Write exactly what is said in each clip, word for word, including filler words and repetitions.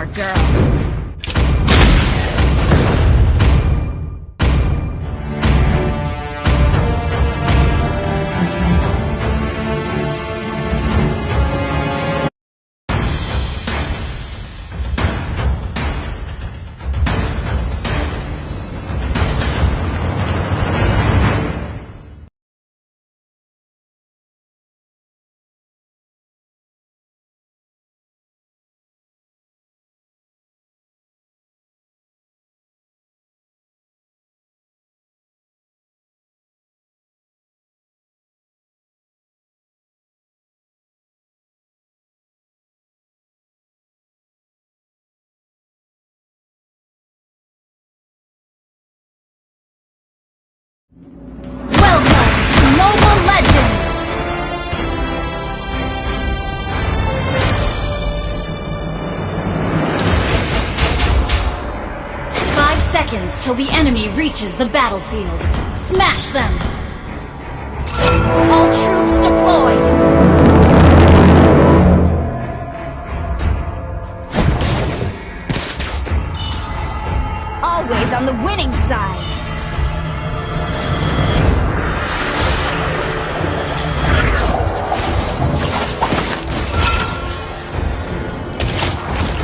Girl. Welcome to Mobile Legends! Five seconds till the enemy reaches the battlefield. Smash them! All troops deployed! Always on the winning side.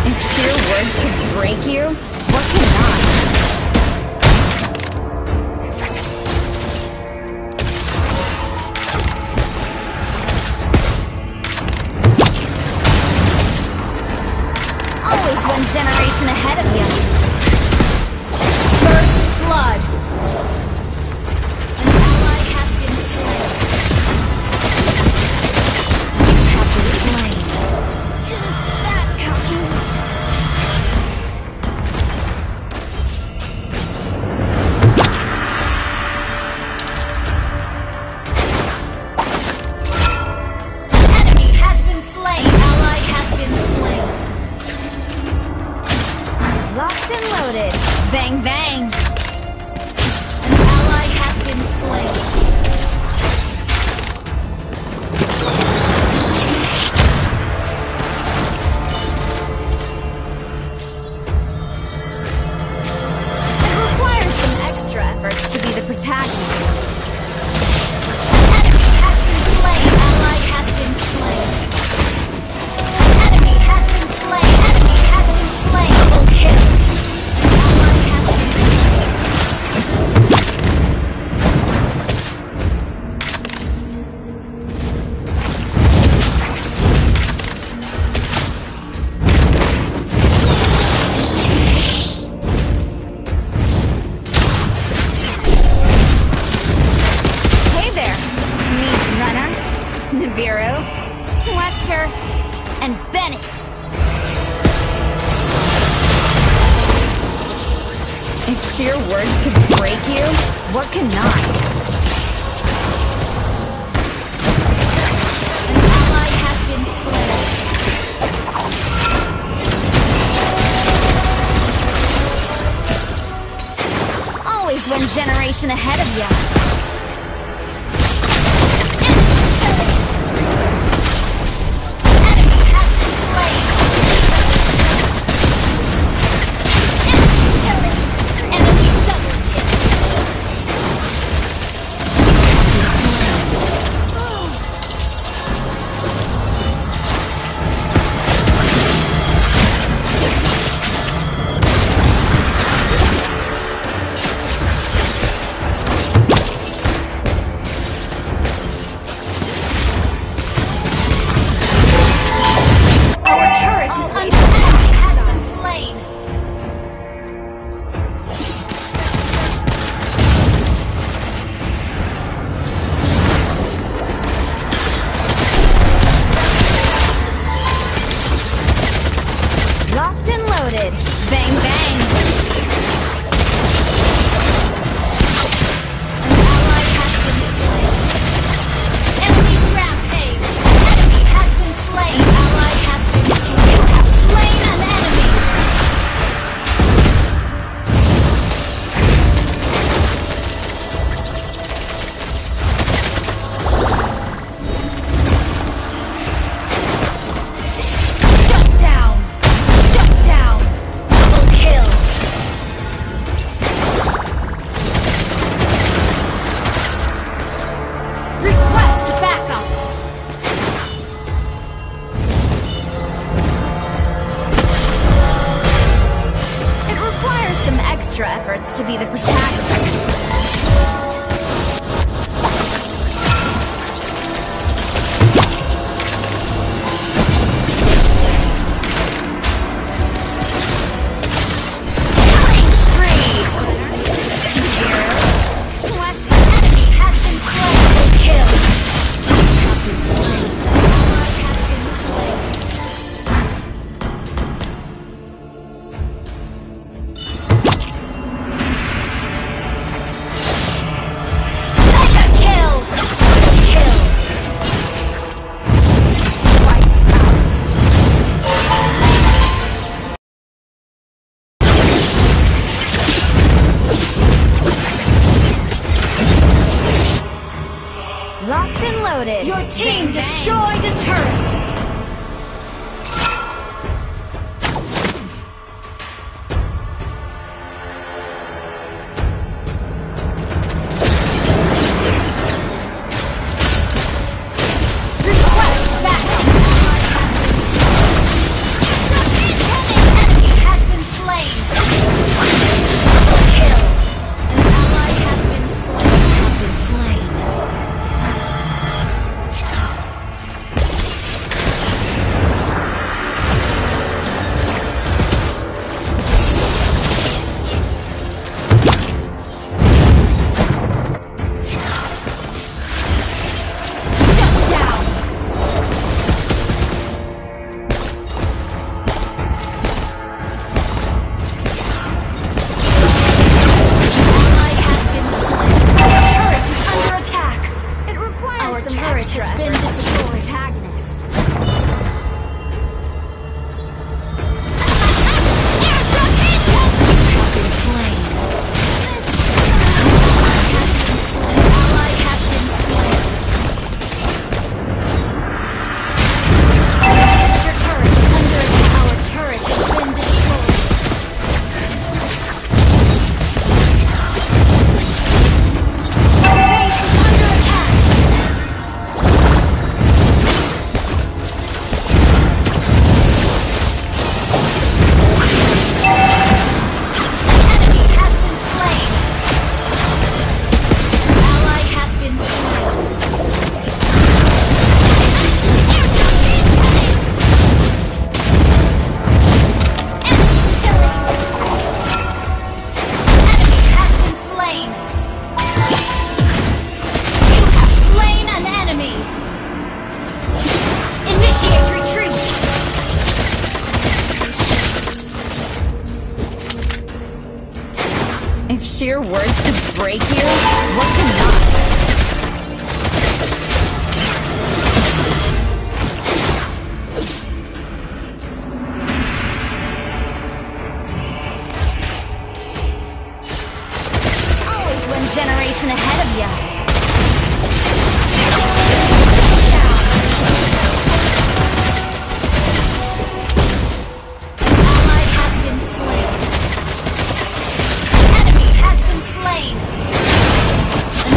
If sheer words can break you, what cannot? Always one generation ahead of you. First blood. An ally has been slain. You have been slain. Just that coming. Enemy has been slain. Ally has been slain. Locked and loaded. Bang, bang. An ally has been slain. It requires some extra efforts to be the protagonist. Enemy has been slain. Ally has been slain. Enemy has been slain. Enemy has been slain. Double kill. An ally has been slain. Hey there, Meat Runner, Nibiru, Wesker, and Bennett. If sheer words can break you, what cannot? An ally has been slain. Always one generation ahead of you. Enemy has been slain. Enemy killing. Enemy double kill. to be the protagonist. Killing spree! An enemy has been slain. Kill. An ally has been slain. Mega kill! Kill! Wiped out. Locked and loaded. Your team destroyed a turret. Request backup. An enemy has been slain. Double kill. An ally has been slain. Have been slain. Shut down. Ally has been slain. Our turret is under attack. It requires our some turret extra has been effort to destroyed. Protagonist. Airdrop incoming. Have been slain. Ally has been slain. Ally has been slain. Your turret is under attack. Our turret has been destroyed. Our base is under attack. An enemy has been slain. Ally has been slain. Enemy killing. Enemy has been slain. You have slain an enemy. Initiate retreat. If sheer words could break you, what cannot? Always one generation ahead of ya. An ally has been slain. An enemy has been slain. An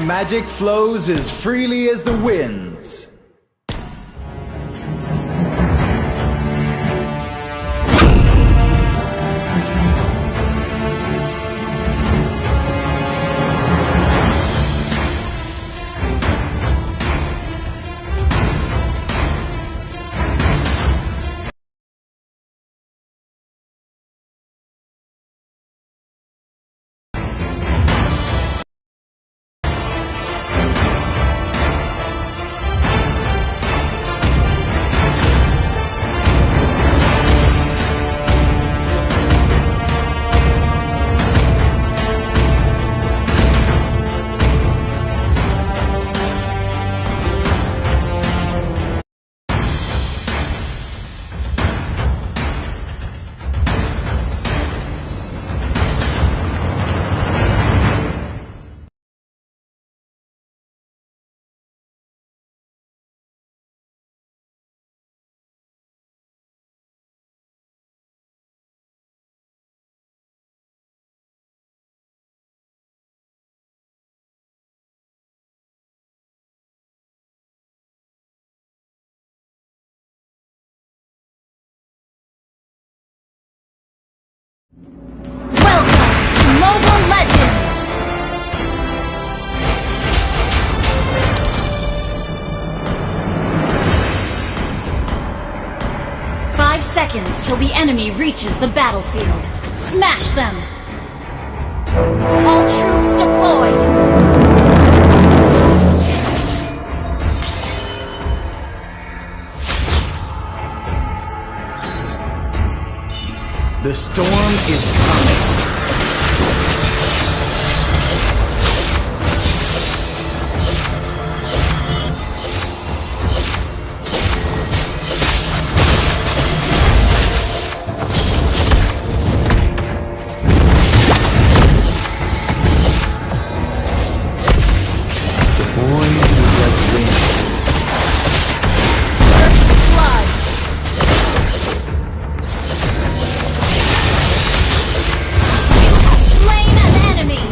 Magic flows as freely as the winds. Welcome to Mobile Legends! Five seconds till the enemy reaches the battlefield. Smash them! All troops deployed! The storm is coming. The boy who was win. First blood. You have slain an enemy.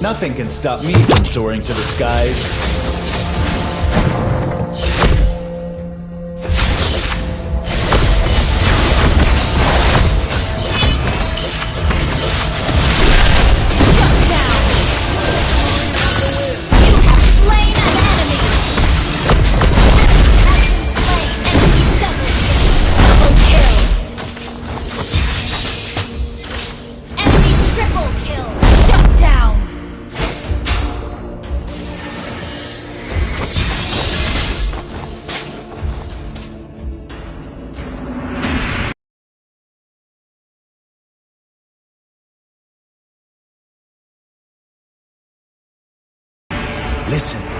Nothing can stop me from soaring to the skies. Enemy triple kill! Shut down! Listen.